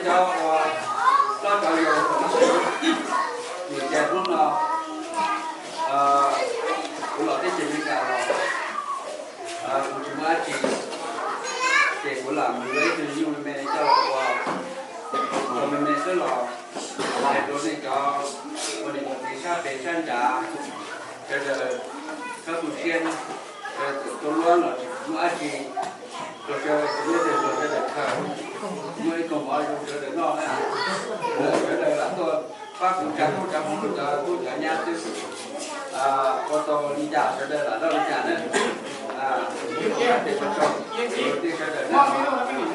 Cov uas txog cov yau, vim tias hnub no kuv los teb chaws Amelikas los, kuv tsis muaj dab tsi, ces kuv lam mus yuav ib tug nyuj me me coj los ua, cov me me xwb los hais rau nej cov ua niam ua txiv sab pem sab nrad, sawv daws txhob tu siab, sawv daws tua luab los tsis muaj dab tsi, rau sawv daws, kuv muaj ib tug hluas sawv daws khaws, muaj ib koog mov rau sawv daws noj na. Sawv daws lam tuaj pab kuv tsa tub tsa hmoob, cov tub cov nyab xwb, ua tau li cas sawv daws lam noj li cas na. Ces ua tsaug rau sawv daws na.